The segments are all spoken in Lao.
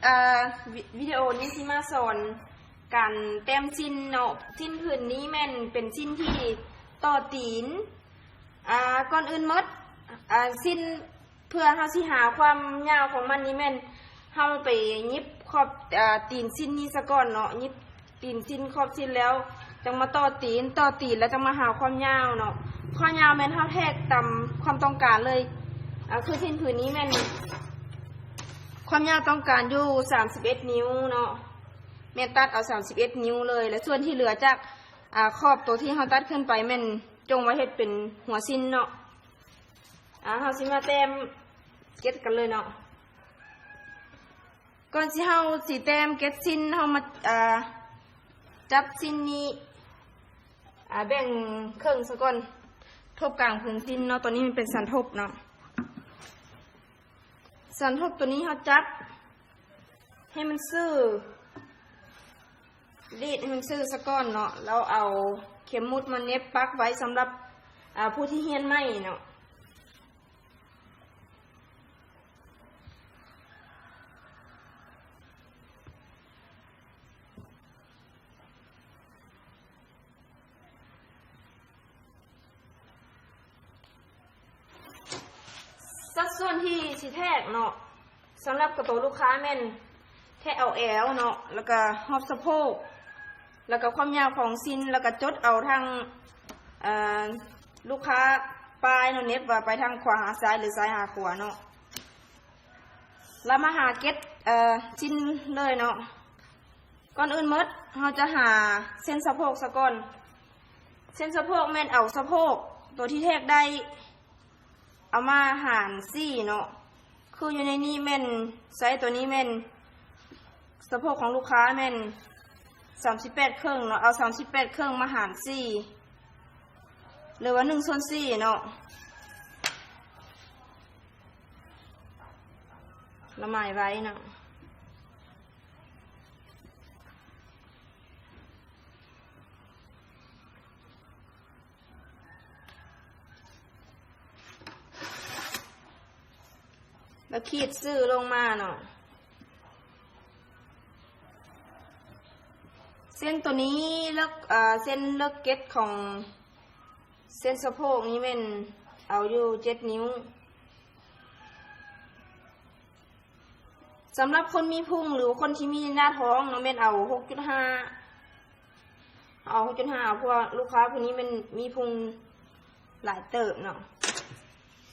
ເອີ ວິ ວິດີໂອນີ້ຊິມາສອນການແຕ້ມສິ້ນເນາະ. ສິ້ນຜືນນີ້ແມ່ນເປັນສິ້ນທີ່ຕໍ່ຕີນ. ອາ ກ່ອນອື່ນໝົດ ອາ ສິ້ນ ເພື່ອເຮົາຊິຫາຄວາມຍາວຂອງມັນນີ້ແມ່ນ ເຮົາໄປຫຍິບຂອບ ອາ ຕີນສິ້ນນີ້ສາກ່ອນເນາະ, ຫຍິບຕີນສິ້ນຂອບສິ້ນແລ້ວ ຈັ່ງມາຕໍ່ຕີນ ຕໍ່ຕີນແລ້ວຈັ່ງມາຫາຄວາມຍາວເນາະ. ຄວາມຍາວແມ່ນເຮົາແທກຕາມຄວາມຕ້ອງການເລີຍ. ອາ ຄືສິ້ນຜືນນີ້ແມ່ນຄວາມຍາວຕ້ອງການຢູ່ສາມສິບເອັດນິ້ວເນາະ, ແມ່ນຕັດເອົາສາມສິບເອັດນິ້ວເລີຍ ແລະ ສ່ວນທີ່ເຫຼືອຈາກ ອາ ຂອບໂຕທີ່ເຮົາຕັດຂຶ້ນໄປແມ່ນຈົ່ງໄວ້ເຮັດເປັນຫົວສິ້ນເນາະ. ອາ ເຮົາຊິມາແຕ້ມເກັດກັນເລີຍເນາະ. ກ່ອນທີ່ເຮົາຊິແຕ້ມເກັດສິ້ນ ເຮົາມາ ອາ ຈັບສິ້ນນີ້ ອາ ແບ່ງເຄິ່ງສາກ່ອນ ທົບກາງຜືນສິ້ນເນາະ. ໂຕນີ້ມັນເປັນສັນທົບເນາະ, ສັນທົບໂຕນີ້ເຮົາຈັບໃຫ້ມັນຊື່ ລີດໃຫ້ມັນຊື່ສາກ່ອນເນາະ ແລ້ວເອົາເຂັມໝຸດມາເໜັບປັກໄວ້ສຳລັບ ອາ ຜູ້ທີ່ຮຽນໃໝ່ເນາະ. ສັດສ່ວນທີ່ຊິແທກເນາະ ສຳລັບກະໂຕລູກຄ້າແມ່ນແທກເອົາແອວເນາະ ແລ້ວກະຮອບສະໂພກ ແລ້ວກະຄວາມຍາວຂອງສິ້ນ ແລ້ວກະຈົດເອົາທາງ ເອີ ລູກຄ້າປາຍເນາະ ເໜັບວ່າໄປທາງຂວາຫາຊ້າຍ ຫຼື ຊ້າຍຫາຂວາເນາະ. ລະມາຫາເກັດ ເອີ ສິ້ນເລີຍເນາະ. ກ່ອນອື່ນໝົດ ເຮົາຈະຫາເສັ້ນສະໂພກສາກ່ອນ. ເສັ້ນສະໂພກແມ່ນເອົາສະໂພກໂຕທີ່ແທກໄດ້ ເອົາມາຫານສີ່ເນາະ. ຄືຢູ່ໃນນີ້ແມ່ນ ໃຊ້ໂຕນີ້ແມ່ນ ສະໂພກຂອງລູກຄ້າແມ່ນສາມສິບແປດເຄິ່ງເນາະ, ເອົາສາມສິບແປດເຄິ່ງມາຫານສີ່ ຫຼືວ່າໜຶ່ງສ່ວນສີ່ເນາະ. ລະໝາຍໄວ້ເນາະ. ແລ້ວຂີດຊື່ລົງມາເນາະ. ເສັ້ນໂຕນີ້ເລິກ ເອີ ເສັ້ນເລິກເກັດຂອງເສັ້ນສະໂພກນີ້ແມ່ນເອົາຢູ່ເຈັດນິ້ວ. ສຳລັບຄົນມີພຸງ ຫຼືຄົນທີ່ມີໜ້າທ້ອງເນາະ ແມ່ນເອົາຫົກຈຸດຫ້າ ເອົາຫົກຈຸດຫ້າ ເອົາ ເພາະວ່າລູກຄ້າຜູ້ນີ້ແມ່ນມີພຸງຫຼາຍເຕີບເນາະ.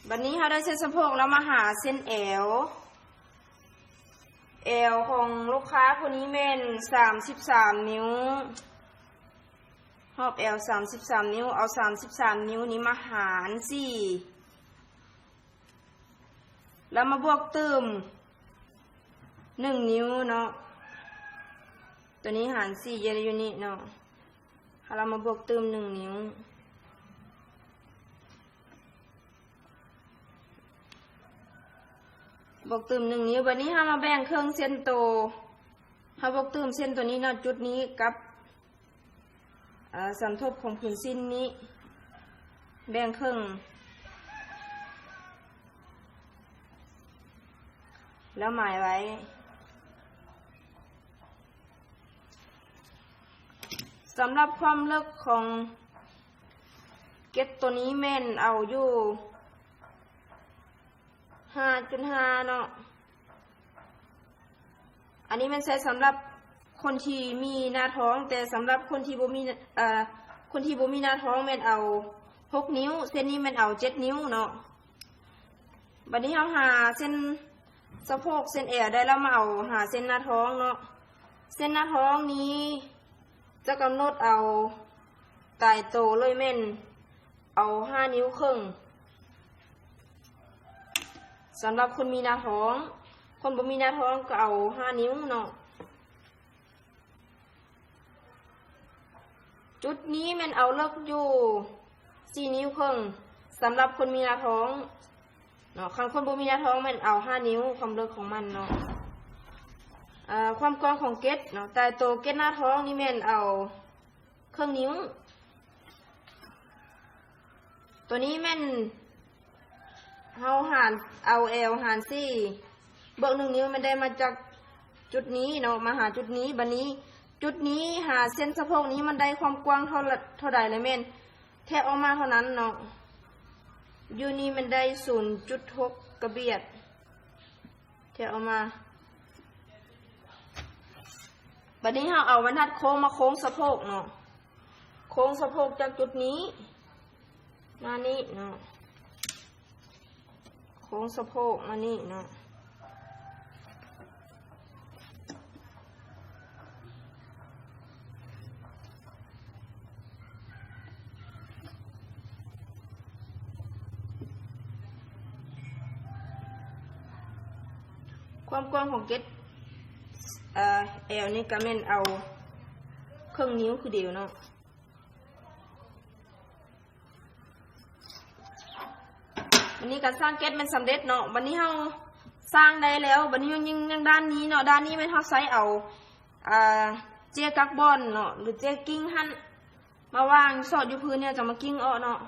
ບັດນີ້ເຮົາໄດ້ເສັ້ນສະໂພກແລ້ວ ມາຫາເສັ້ນແອວ. ແອວຂອງລູກຄ້າຜູ້ນີ້ແມ່ນສາມສິບສາມນິ້ວ, ຮອບແອວສາມສິບສາມນິ້ວ, ເອົາສາມສິບສາມນິ້ວນີ້ມາຫານສີ່ ແລ້ວມາບວກຕື່ມໜຶ່ງນິ້ວເນາະ. ໂຕນີ້ຫານສີ່ຢູ່ນີ້ເນາະ, ເຮົາລະມາບວກຕື່ມໜຶ່ງນິ້ວ, ບວກຕື່ມໜຶ່ງນິ້ວ. ບັດນີ້ເຮົາມາແບ່ງເຄິ່ງເສັ້ນໂຕ, ເຮົາບວກຕື່ມເສັ້ນໂຕນີ້ເນາະ, ຈຸດນີ້ກັບ ເອີ ສັນທົບຂອງຜືນສິ້ນນີ້ ແບ່ງເຄິ່ງ ແລ້ວໝາຍໄວ້. ສຳລັບຄວາມເລິກຂອງເກັດໂຕນີ້ແມ່ນເອົາຢູ່ ຫ້າຈຸດຫ້າເນາະ. ອັນນີ້ແມ່ນໃຊ້ສຳລັບຄົນທີ່ມີໜ້າທ້ອງ, ແຕ່ສຳລັບຄົນທີ່ບໍ່ມີ ເອີ ຄົນທີ່ບໍ່ມີໜ້າທ້ອງແມ່ນເອົາຫົກນິ້ວ, ເສັ້ນນີ້ແມ່ນເອົາເຈັດນິ້ວເນາະ. ບັດນີ້ເຮົາຫາເສັ້ນສະໂພກ ເສັ້ນແອວໄດ້ແລ້ວ ມາເອົາຫາເສັ້ນໜ້າທ້ອງເນາະ. ເສັ້ນໜ້າທ້ອງນີ້ຈະກຳນົດເອົາຕາຍໂຕເລີຍແມ່ນ ເອົາຫ້ານິ້ວເຄິ່ງ ສຳລັບຄົນມີໜ້າທ້ອງ, ຄົນບໍ່ມີໜ້າທ້ອງກໍເອົາຫ້ານິ້ວເນາະ. ຈຸດນີ້ແມ່ນເອົາເລິກຢູ່ສີ່ນິ້ວເຄິ່ງ ສຳລັບຄົນມີໜ້າທ້ອງເນາະ, ຄັນຄົນບໍ່ມີໜ້າທ້ອງແມ່ນເອົາຫ້ານິ້ວ ຄວາມເລິກຂອງມັນເນາະ. ເອີ ຄວາມກວ້າງຂອງເກັດເນາະ, ຕາຍໂຕເກັດໜ້າທ້ອງນີ້ແມ່ນເອົາ ເຄິ່ງນິ້ວ. ໂຕນີ້ແມ່ນເຮົາຫານ ເອົາແອວຫານສີ່ ບວກໜຶ່ງນິ້ວ ແມ່ນໄດ້ມາຈາກ ຈຸດນີ້ເນາະ ມາຫາຈຸດນີ້. ບັດນີ້ຈຸດນີ້ຫາເສັ້ນສະໂພກນີ້ ມັນໄດ້ຄວາມກວ້າງເທົ່າລະ ເທົ່າໃດລະແມ່ນແທກອອກມາເທົ່ານັ້ນເນາະ. ຢູ່ນີ້ແມ່ນໄດ້ສູນຈຸດຫົກກະບຽດ ແທກອອກມາ. ບັດນີ້ເຮົາເອົາບັນທັດໂຄ້ງມາໂຄ້ງສະໂພກເນາະ ໂຄ້ງສະໂພກຈາກຈຸດນີ້ມານີ້ເນາະ. ໂຄ້ງສະໂພກມານີ້ເນາະ. ຄວາມກວ້າງຂອງເກັດ ເອີ ແອວນີ້ກະແມ່ນເອົາເຄິ່ງນິ້ວຄືດຽວເນາະ. ບັດນີ້ການສ້າງເກັດແມ່ນສຳເລັດເນາະ. ບັດນີ້ເຮົາສ້າງໄດ້ແລ້ວ ບັດນີ້ຍັງ ຍັງ ຍັງດ້ານນີ້ເນາະ. ດ້ານນີ້ແມ່ນເຮົາໃຊ້ເອົາ ອ່າ ເຈ້ກັກບອນເນາະ ຫຼືເຈ້ກິ່ງຫັ້ນ ມາວາງສອດຢູ່ພື້ນ ແລ້ວຈັ່ງມາກິ່ງອອກເນາະ.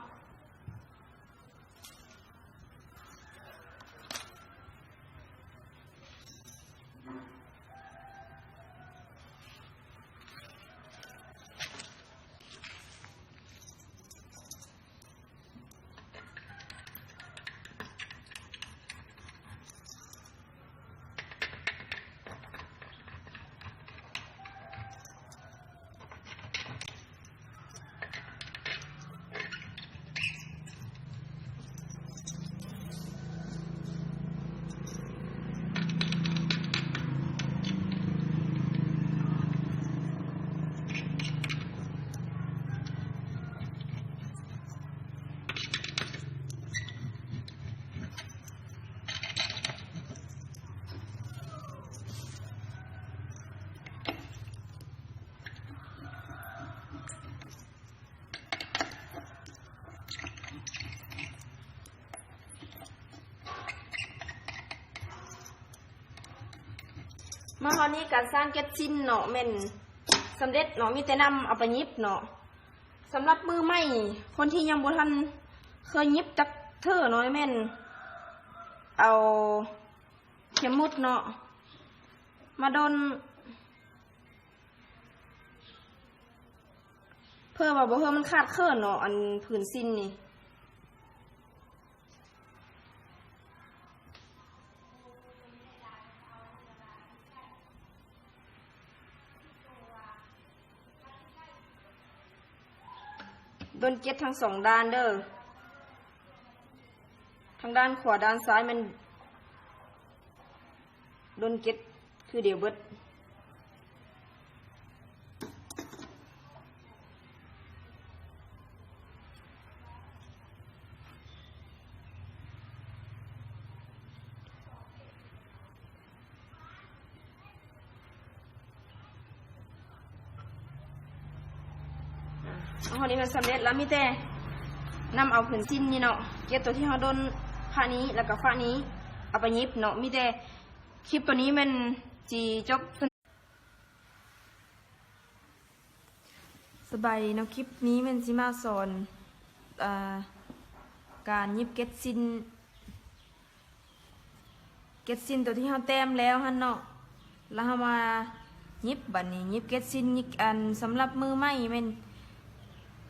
ມາຮອດນີ້ການສ້າງເກັດສິ້ນເນາະ ແມ່ນສຳເລັດເນາະ ມີແຕ່ນຳເອົາໄປຫຍິບເນາະ. ສຳລັບມືໃໝ່ ຄົນທີ່ຍັງບໍ່ທັນເຄີຍຫຍິບຈັກເທື່ອເນາະ ແມ່ນເອົາເຂັມໝຸດເນາະ ມາດົນ ເພື່ອວ່າບໍ່ໃຫ້ມັນຂາດເຂີນເນາະ ອັນຜືນສິ້ນນີ້. ດົນເກັດທັງສອງດ້ານເດີ້ ທັງດ້ານຂວາດ້ານຊ້າຍ ແມ່ນດົນເກັດຄືດຽວເບິດ. ເຮົານີ້ມັນສຳເລັດແລ້ວ ມີແຕ່ນຳເອົາຜືນສິ້ນນີ້ເນາະ ເກັດໂຕທີ່ເຮົາດົນ ຟາກນີ້ ແລ້ວກະຟາກນີ້ ເອົາໄປຫຍິບເນາະ. ມີແຕ່ຄລິບໂຕນີ້ແມ່ນຊິຈົບ. ສະບາຍດີເນາະ ຄລິບນີ້ແມ່ນຊິມາສອນ ເອີ ການຫຍິບເກັດສິ້ນ ເກັດສິ້ນໂຕທີ່ເຮົາແຕ້ມແລ້ວຫັ້ນເນາະ ແລ້ວເຮົາມາຫຍິບ ບັດນີ້ຫຍິບເກັດສິ້ນ ຫຍິບ ອັນ ສຳລັບມືໃໝ່ແມ່ນ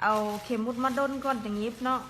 ເອົາເຂັມໝຸດມາດົນກ່ອນຈັ່ງຫຍິບເນາະ.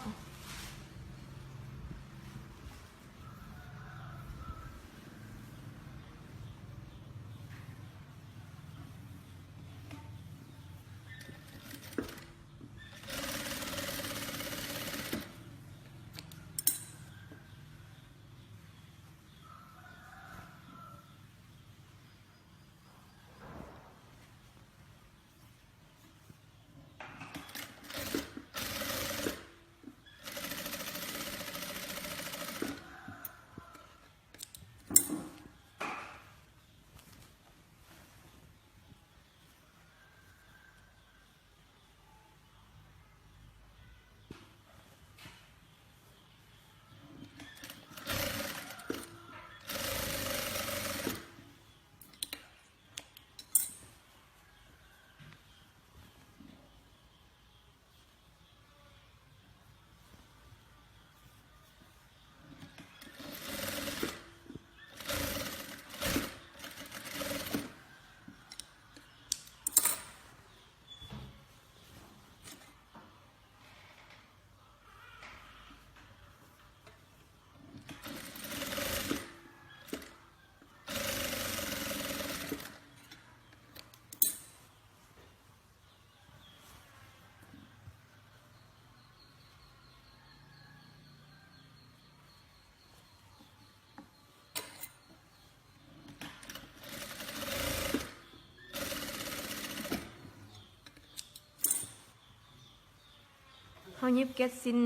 ເຮົາຫຍິບເກັດສິ້ນ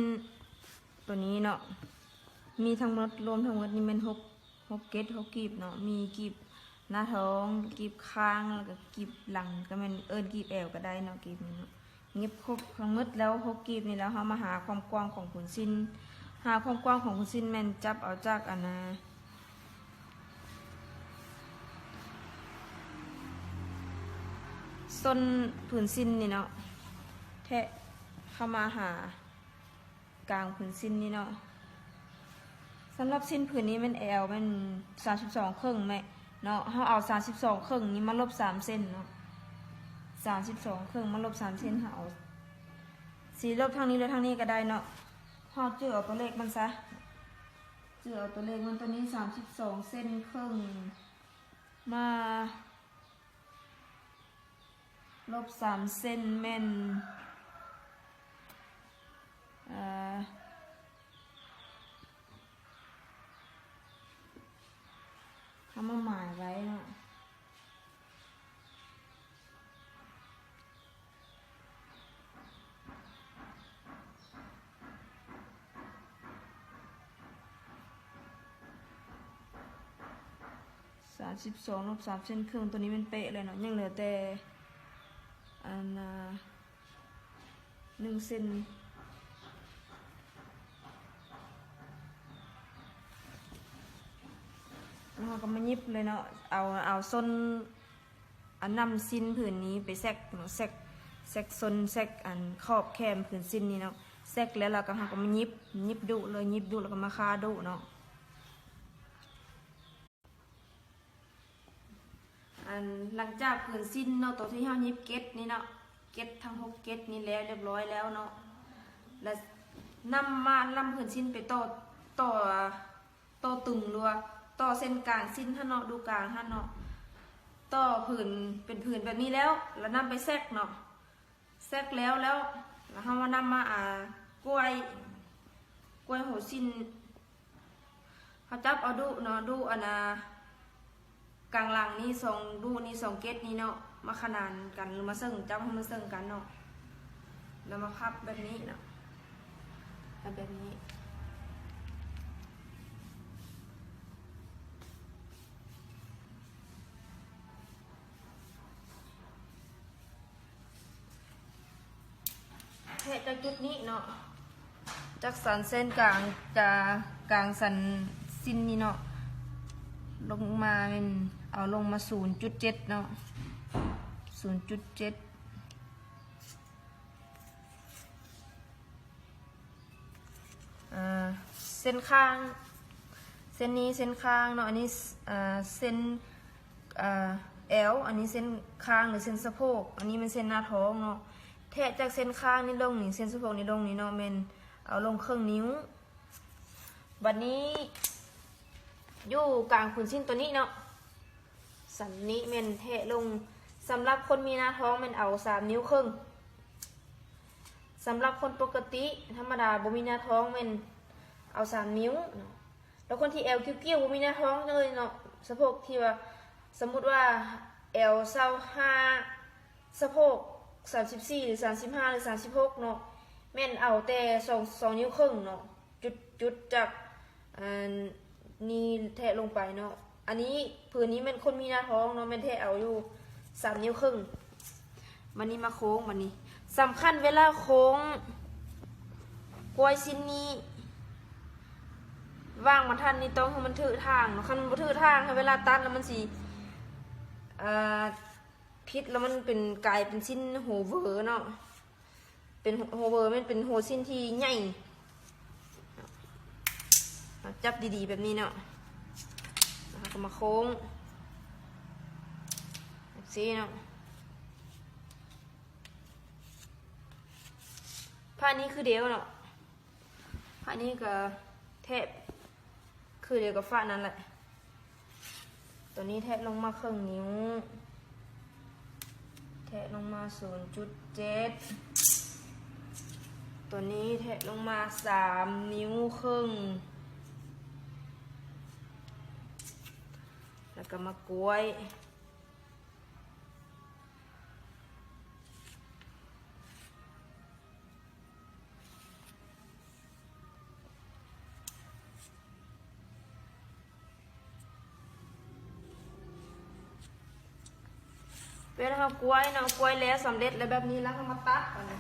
ໂຕນີ້ເນາະ ມີທັງໝົດ ລວມທັງໝົດນີ້ແມ່ນຫົກ ຫົກເກັດ ຫົກກີບເນາະ ມີກີບໜ້າທ້ອງ ກີບຂ້າງ ແລ້ວກໍກີບຫຼັງ ກໍແມ່ນເອີ້ນກີບແອວກໍໄດ້ເນາະ ກີບນີ້ເນາະ. ຫຍິບຄົບທັງໝົດແລ້ວຫົກກີບນີ້ແລ້ວ ເຮົາມາຫາຄວາມກວ້າງຂອງຜືນສິ້ນ. ຫາຄວາມກວ້າງຂອງຜືນສິ້ນແມ່ນຈັບເອົາຈາກອັນນາ ສົ້ນຜືນສິ້ນນີ້ເນາະ ແທະເຂົ້າມາຫາກາງຜືນສິ້ນນີ້ເນາະ. ສຳລັບສິ້ນຜືນນີ້ແມ່ນແອວແມ່ນສາມສິບສອງເຄິ່ງແມ່ນເນາະ ເຮົາເອົາສາມສິບສອງເຄິ່ງນີ້ມາລົບສາມເຊັນເນາະ ສາມສິບສອງເຄິ່ງມາລົບສາມເຊັນ ເຮົາເອົາ ຊິລົບທາງນີ້ ຫຼື ທາງນີ້ກໍໄດ້ເນາະ. ເຮົາຈື່ເອົາຕົວເລກມັນຊະ ຈື່ເອົາຕົວເລກມັນ ຕົວນີ້ສາມສິບສອງເຊັນເຄິ່ງ ມາລົບສາມເຊັນແມ່ນ ເອີ ເຮົາມາໝາຍໄວ້ເນາະ ສາມສິບສອງລົບສາມເຊັນເຄິ່ງ ຕົວນີ້ແມ່ນເປະເລີຍເນາະ ຍັງເຫຼືອແຕ່ອັນນາ ໜຶ່ງເຊັນ ແລ້ວເຮົາກໍມາຫຍິບເລີຍເນາະ ເອົາ ເອົາສົ້ນ ອັນນຳສິ້ນຜືນນີ້ໄປແຊກເນາະ ແຊກ ແຊກສົ້ນ ແຊກອັນຂອບແຄມຜືນສິ້ນນີ້ເນາະ ແຊກແລ້ວ ແລ້ວກໍເຮົາກໍມາຫຍິບ ຫຍິບດຸເລີຍ ຫຍິບດຸ ແລ້ວກໍມາຄາດຸເນາະ. ອັນ ຫຼັງຈາກຜືນສິ້ນເນາະ ໂຕທີ່ເຮົາຫຍິບເກັດນີ້ເນາະ ເກັດທັງຫົກເກັດນີ້ແລ້ວ ລຽບຮ້ອຍແລ້ວເນາະ ແລ້ວນຳມາ ນຳຜືນສິ້ນໄປຕໍ່ ຕໍ່ ຕໍ່ຕຶງ ຫຼືວ່າຕໍ່ເສັ້ນກາງສິ້ນຫັ້ນເນາະ ດູກາງຫັ້ນເນາະ ຕໍ່ຜືນ ເປັນຜືນແບບນີ້ແລ້ວ ແລ້ວນຳໄປແຊກເນາະ ແຊກແລ້ວ ແລ້ວ ແລ້ວເຮົາມານຳມາ ອາ ກ້ວຍ ກ້ວຍຫົວສິ້ນ ເຮົາຈັບເອົາດຸເນາະ ດຸອັນນາ ກາງຫຼັງນີ້ສອງດຸນີ້ ສອງເກັດນີ້ເນາະ ມາຂະໜານກັນ ຫຼືມາເຊິ່ງ ຈັບໃຫ້ມັນເຊິ່ງກັນເນາະ ແລ້ວມາພັບແບບນີ້ເນາະ ພັບແບບນີ້. ແທະຈາກຈຸດນີ້ເນາະ ຈາກສັນເສັ້ນກາງ ຈາກກາງສັນສິ້ນນີ້ເນາະ ລົງມາແມ່ນເອົາລົງມາສູນຈຸດເຈັດເນາະ ສູນຈຸດເຈັດ. ອ່າ ເສັ້ນຂ້າງ ເສັ້ນນີ້ເສັ້ນຂ້າງເນາະ ອັນນີ້ ອ່າ ເສັ້ນ ອ່າ ແອວ ອັນນີ້ເສັ້ນຂ້າງ ຫຼື ເສັ້ນສະໂພກ ອັນນີ້ແມ່ນເສັ້ນໜ້າທ້ອງເນາະ ແທະຈາກເສັ້ນຂ້າງນີ້ລົງນີ້ ເສັ້ນສະໂພກນີ້ລົງນີ້ເນາະ ແມ່ນເອົາລົງເຄິ່ງນິ້ວ. ບັດນີ້ຢູ່ກາງຜືນສິ້ນຕົວນີ້ເນາະ ສຳນີ້ແມ່ນແທະລົງ ສຳລັບຄົນມີໜ້າທ້ອງແມ່ນເອົາສາມນິ້ວເຄິ່ງ ສຳລັບຄົນປົກກະຕິທຳມະດາບໍ່ມີໜ້າທ້ອງແມ່ນເອົາສາມນິ້ວເນາະ ແລ້ວຄົນທີ່ແອວກ້ຽວໆ ບໍ່ມີໜ້າທ້ອງເລີຍເນາະ ສະໂພກທີ່ວ່າ ສົມມຸດວ່າແອວຊາວຫ້າ ສະໂພກສາມສິບສີ່ ຫຼື ສາມສິບຫ້າ ຫຼື ສາມສິບຫົກເນາະ ແມ່ນເອົາແຕ່ສອງ ສອງນິ້ວເຄິ່ງເນາະ ຈຸດ ຈຸດຈາກ ອັນນີ້ແທະລົງໄປເນາະ ອັນນີ້ຜືນນີ້ແມ່ນຄົນມີໜ້າທ້ອງເນາະ ແມ່ນແທະເອົາຢູ່ສາມນິ້ວເຄິ່ງ. ບັດນີ້ມາໂຄ້ງ ບັດນີ້ສຳຄັນເວລາໂຄ້ງກ້ວຍສິ້ນນີ້ ຫວ່າງບັນທັດນີ້ຕ້ອງໃຫ້ມັນຖືກທາງເນາະ ຄັນມັນບໍ່ຖືກທາງ ເວລາຕັດແລ້ວມັນຊິ ເອີ ຜິດ ແລ້ວມັນເປັນ ກາຍເປັນສິ້ນໂຮເວີເນາະ ເປັນໂຮເວີ ແມ່ນເປັນໂຮສິ້ນທີ່ໃຫຍ່ ເຮົາຈັບດີໆ ແບບນີ້ເນາະ ແລ້ວເຮົາກໍມາໂຄ້ງ ຈັ່ງຊີ້ເນາະ ພາດນີ້ຄືດຽວເນາະ ພາດນີ້ກໍແທະຄືດຽວກັບພາດນັ້ນແຫຼະ ຕົວນີ້ແທະລົງມາເຄິ່ງນິ້ວ ແທະລົງມາສູນຈຸດເຈັດ ຕົວນີ້ແທະລົງມາສາມນິ້ວເຄິ່ງ ແລ້ວກໍມາກ້ວຍ. ເວລາເຮົາກ້ວຍເນາະ ກ້ວຍແລ້ວສຳເລັດແລ້ວແບບນີ້ ແລ້ວເຮົາມາຕັດ ອັນນີ້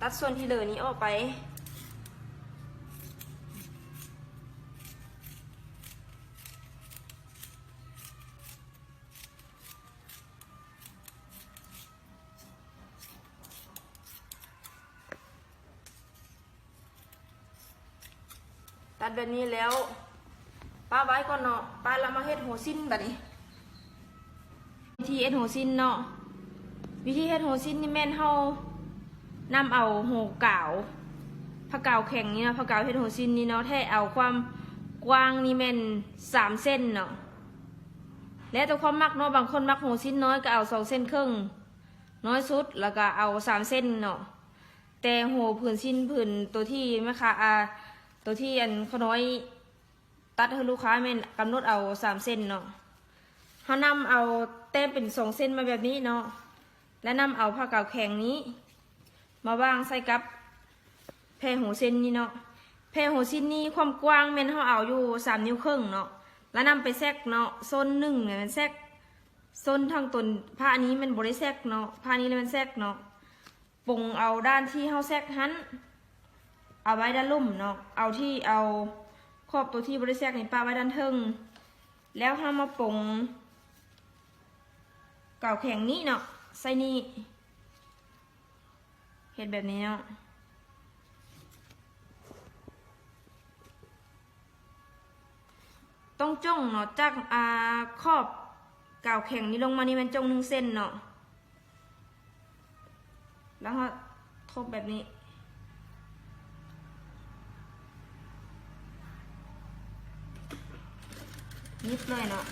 ຕັດສ່ວນທີ່ເຫຼືອນີ້ອອກໄປ. ຕັດແບບນີ້ແລ້ວ ປະໄວ້ກ່ອນເນາະ ປະແລ້ວມາເຮັດຫົວສິ້ນບາດນີ້. ວິທີເຮັດຫົວສິ້ນເນາະ ວິທີເຮັດຫົວສິ້ນນີ້ແມ່ນເຮົານຳເອົາຫົວກາວ ຜ້າກາວແຂງນີ້ເນາະ ຜ້າກາວເຮັດຫົວສິ້ນນີ້ເນາະ ແທະເອົາຄວາມກວ້າງນີ້ແມ່ນສາມເຊັນເນາະ ແລ້ວແຕ່ຄວາມມັກເນາະ ບາງຄົນມັກຫົວສິ້ນນ້ອຍກໍເອົາສອງເຊັນເຄິ່ງ ນ້ອຍສຸດ ແລ້ວກໍເອົາສາມເຊັນເນາະ. ແຕ່ຫົວຜືນສິ້ນຜືນໂຕທີ່ແມ່ຄ້າ ອາ ໂຕທີ່ອັນຂ້ານ້ອຍຕັດໃຫ້ລູກຄ້າແມ່ນກຳນົດເອົາສາມເຊັນເນາະ. ເຮົານຳເອົາແຕ້ມເປັນສອງເຊັນມາແບບນີ້ເນາະ ແລະນຳເອົາຜ້າກາວແຂງນີ້ມາວາງໃສ່ກັບແຜ່ຫົວເສັ້ນນີ້ເນາະ. ແຜ່ຫົວສິ້ນນີ້ຄວາມກວ້າງແມ່ນເຮົາເອົາຢູ່ສາມນິ້ວເຄິ່ງເນາະ ແລະນຳໄປແຊກເນາະ ໂຊນໜຶ່ງແມ່ນແຊກ ໂຊນທາງຕົ້ນຜ້ານີ້ແມ່ນບໍ່ໄດ້ແຊກເນາະ ຜ້ານີ້ແຫຼະແມ່ນແຊກເນາະ. ປົງເອົາດ້ານທີ່ເຮົາແຊກຫັ້ນ ເອົາໄວ້ດ້ານລຸ່ມເນາະ ເອົາທີ່ ເອົາຂອບໂຕທີ່ບໍ່ໄດ້ແຊກນີ້ປະໄວ້ດ້ານເທິງ ແລ້ວເຮົາມາປົງກາວແຂງນີ້ເນາະ ໃສ່ນີ້ ເຮັດແບບນີ້ເນາະ. ຕ້ອງຈົ່ງເນາະ ຈາກ ອາ ຂອບກາວແຂງນີ້ລົງມານີ້ແມ່ນຈົ່ງໜຶ່ງເຊັນເນາະ ແລ້ວເຮົາທົບແບບນີ້ ຍິບເລີຍເນາະ.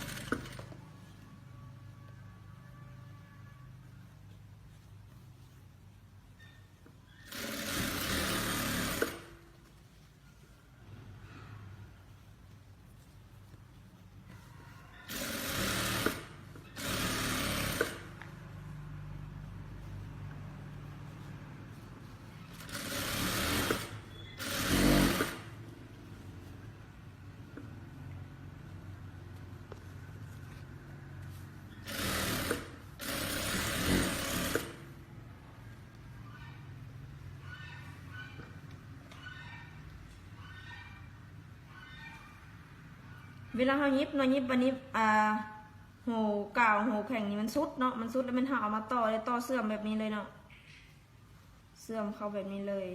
ເວລາເຮົາຫຍິບເນາະ ຫຍິບບາດນີ້ ອາ ໂຫກາວ ໂຫແຂງນີ້ມັນສຸດເນາະ ມັນສຸດແລ້ວແມ່ນເຮົາເອົາມາຕໍ່ ແລ້ວຕໍ່ເຊື່ອມແບບນີ້ເລີຍເນາະ ເຊື່ອມເຂົ້າແບບນີ້ເລີຍ.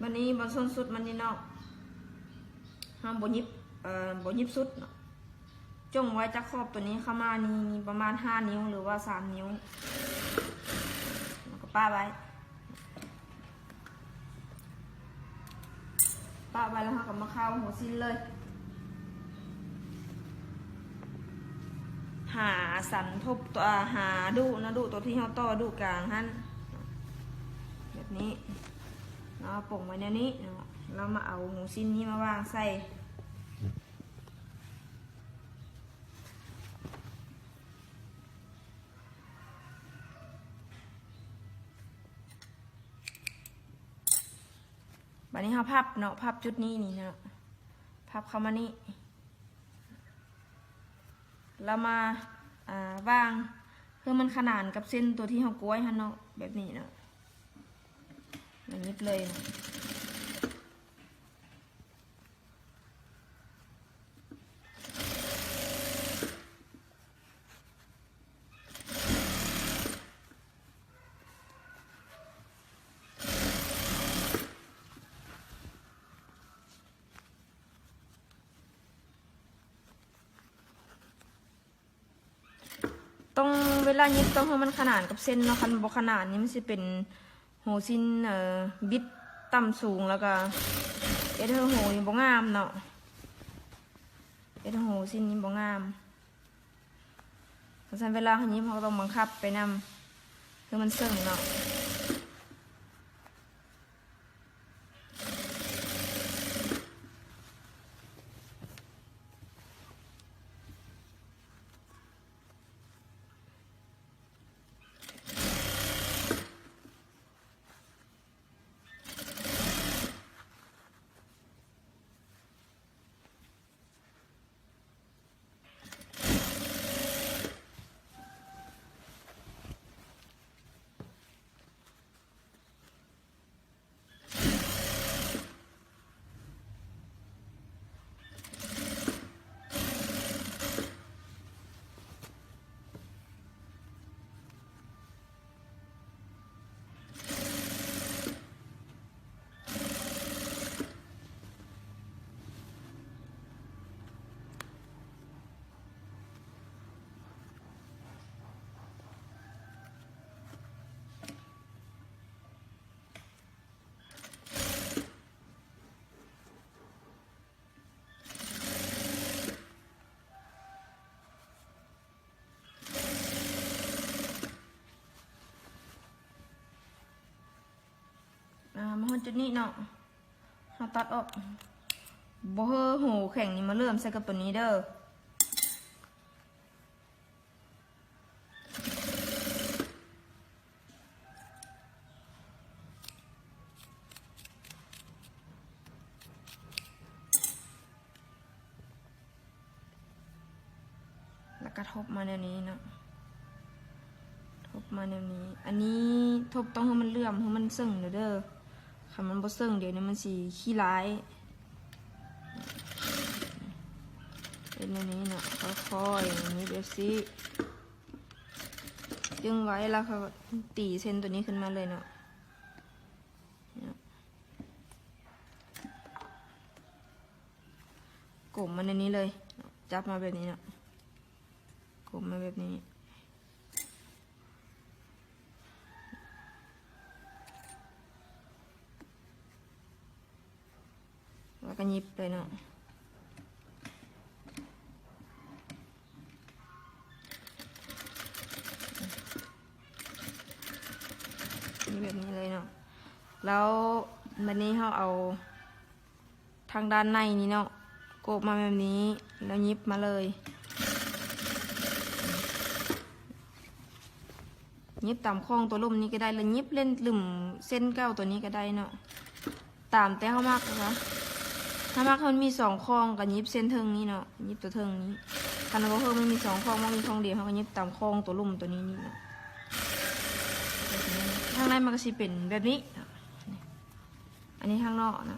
ບາດນີ້ບ່ອນສົ້ນສຸດມັນນີ້ເນາະ ເຮົາບໍ່ຫຍິບ ເອີ ບໍ່ຫຍິບສຸດເນາະ ຈົ່ງໄວ້ຈາກຂອບໂຕນີ້ເຂົ້າມານີ້ປະມານຫ້ານິ້ວ ຫຼືວ່າສາມນິ້ວ ແລ້ວກໍປະໄວ້ ປະໄວ້ແລ້ວເຮົາກໍມາເຂົ້າຫົວສິ້ນເລີຍ ຫາສັນທົບ ອາ ຫາດຸເນາະ ດຸໂຕທີ່ເຮົາຕໍ່ດຸກາງຫັ້ນ ແບບນີ້ເນາະ ປົງໄວ້ແນວນີ້ເນາະ ແລ້ວມາເອົາຫົວສິ້ນນີ້ມາວາງໃສ່. ບາດນີ້ເຮົາພັບເນາະ ພັບຈຸດນີ້ນີ້ເນາະ ພັບເຂົ້າມານີ້ ແລ້ວມາ ອາ ວາງໃຫ້ມັນຂະໜານກັບເສັ້ນຕົວທີ່ເຮົາກ້ວຍຫັ້ນເນາະ ແບບນີ້ເນາະ ແລ້ວຫຍິບເລີຍເນາະ. ຕ້ອງ ເວລາຫຍິບຕ້ອງໃຫ້ມັນຂະໜານກັບເສັ້ນເນາະ ຄັນບໍ່ຂະໜານນີ້ມັນຊິເປັນຫົວສິ້ນ ເອີ ບິດຕ່ຳສູງ ແລ້ວກະ ເຮັດໃຫ້ໂຫນີ້ບໍ່ງາມເນາະ ເຮັດໃຫ້ໂຫສິ້ນນີ້ບໍ່ງາມ. ເພາະສະນັ້ນເວລາເຮົາຍິບ ເຮົາກໍຕ້ອງບັງຄັບໄປນຳ ຄືມັນເຊິ່ງເນາະ. ອ່າ ມາຮອດຈຸດນີ້ເນາະ ເຮົາຕັດອອກ ບໍ່ໃຫ້ໂຫແຂງນີ້ມາເຫຼື້ອມໃສ່ກັບຕົວນີ້ເດີ້. ແລ້ວກໍທົບມາແນວນີ້ເນາະ ທົບມາແນວນີ້. ອັນນີ້ທົບຕ້ອງໃຫ້ມັນເຫຼື້ອມ ໃຫ້ມັນເຊິ່ງເດີ້ ຄັນມັນບໍ່ເຊິ່ງ ດຽວນີ້ມັນຊິຂີ້ຮ້າຍ. ເຮັດແນວນີ້ເນາະ ຄ່ອຍໆ ນີ້ແບບຊີ້ ດຶງໄວ້ ແລ້ວກໍຕີເສັ້ນຕົວນີ້ຂຶ້ນມາເລີຍເນາະ. ກົມມາໃນນີ້ເລີຍ ຈັບມາແບບນີ້ເນາະ ກົມມາແບບນີ້ ແລ້ວກໍຫຍິບເລີຍເນາະ ນີ້ແບບນີ້ເລີຍເນາະ. ແລ້ວບັດນີ້ເຮົາເອົາ ທາງດ້ານໃນນີ້ເນາະ ໂກະມາແບບນີ້ ແລ້ວຫຍິບມາເລີຍ ຫຍິບຕາມຂອງຕົວລຸ່ມນີ້ກໍໄດ້ ຫຼືຫຍິບເຫຼັ້ນລຸ່ມເສັ້ນເກົ່າຕົວນີ້ກໍໄດ້ເນາະ ຕາມແຕ່ເຮົາມັກນະ. ຖ້າມັກໃຫ້ມັນມີສອງຂອງກໍຫຍິບເສັ້ນເທິງນີ້ເນາະ ຫຍິບຕົວເທິງນີ້. ຄັນວ່າເພິ່ນມັນມີສອງຂອງ ມັນມີຂອງດຽວ ເຮົາກໍຫຍິບຕາມຂອງຕົວລຸ່ມຕົວນີ້ນີ້ເນາະ. ທາງໃນມັນກໍຊິເປັນແບບນີ້ເນາະ. ອັນນີ້ທາງນອກນະ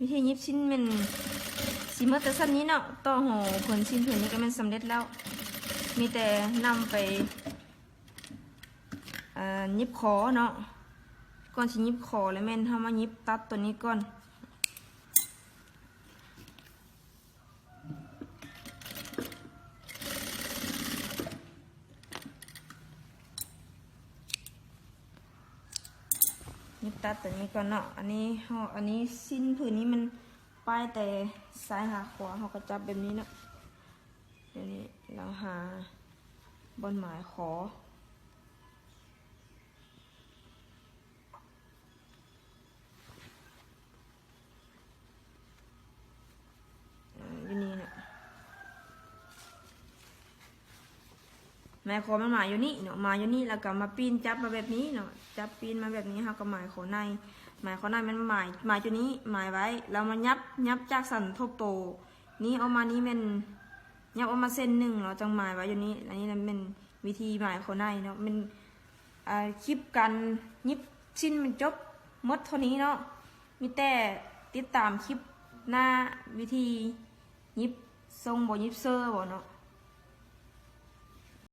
ວິທີຫຍິບສິ້ນແມ່ນຊິໝົດແຕ່ສ່ຳນີ້ເນາະ ຕໍ່ຫໍ່ເພິ່ນ ສິ້ນເພິ່ນນີ້ກໍແມ່ນສຳເລັດແລ້ວ ມີແຕ່ນຳໄປ ອ່າ ຫຍິບຂໍເນາະ. ກ່ອນຊິຫຍິບຂໍແລ້ວແມ່ນເຮົາມາຫຍິບຕັດຕົວນີ້ກ່ອນ. ຫຍິບຕັດຕົວນີ້ກ່ອນເນາະ. ອັນນີ້ເຮົາ ອັນນີ້ສິ້ນຜືນນີ້ມັນປ້າຍແຕ່ຊ້າຍຫາຂວາ ເຮົາກໍຈັບແບບນີ້ເນາະ. ດຽວນີ້ເຮົາຫາບ່ອນໝາຍຂໍ. ອ່າ ຢູ່ນີ້ເນາະ ໝາຍຂໍມັນໝາຍຢູ່ນີ້ເນາະ ໝາຍຢູ່ນີ້ ແລ້ວກໍມາປີ້ນຈັບມາແບບນີ້ເນາະ ຈັບປີ້ນມາແບບນີ້ ເຮົາກໍໝາຍຂໍໃນ ໝາຍຂໍໃນມັນໝາຍ ໝາຍຈຸດນີ້ ໝາຍໄວ້ ແລ້ວມາຫຍັບ ຫຍັບຈາກສັນທົບໂຕນີ້ອອກມາ ນີ້ແມ່ນຫຍັບອອກມາເສັ້ນໜຶ່ງເນາະ ຈັ່ງໝາຍໄວ້ຢູ່ນີ້. ອັນນີ້ແມ່ນວິທີໝາຍຂໍໃນເນາະ ແມ່ນ ອ່າ ຄລິບການຫຍິບສິ້ນມັນຈົບໝົດເທົ່ານີ້ເນາະ. ມີແຕ່ຕິດຕາມຄລິບໜ້າ ວິທີຫຍິບຊົງບໍ່ ຫຍິບເຊີບໍ່ເນາະ.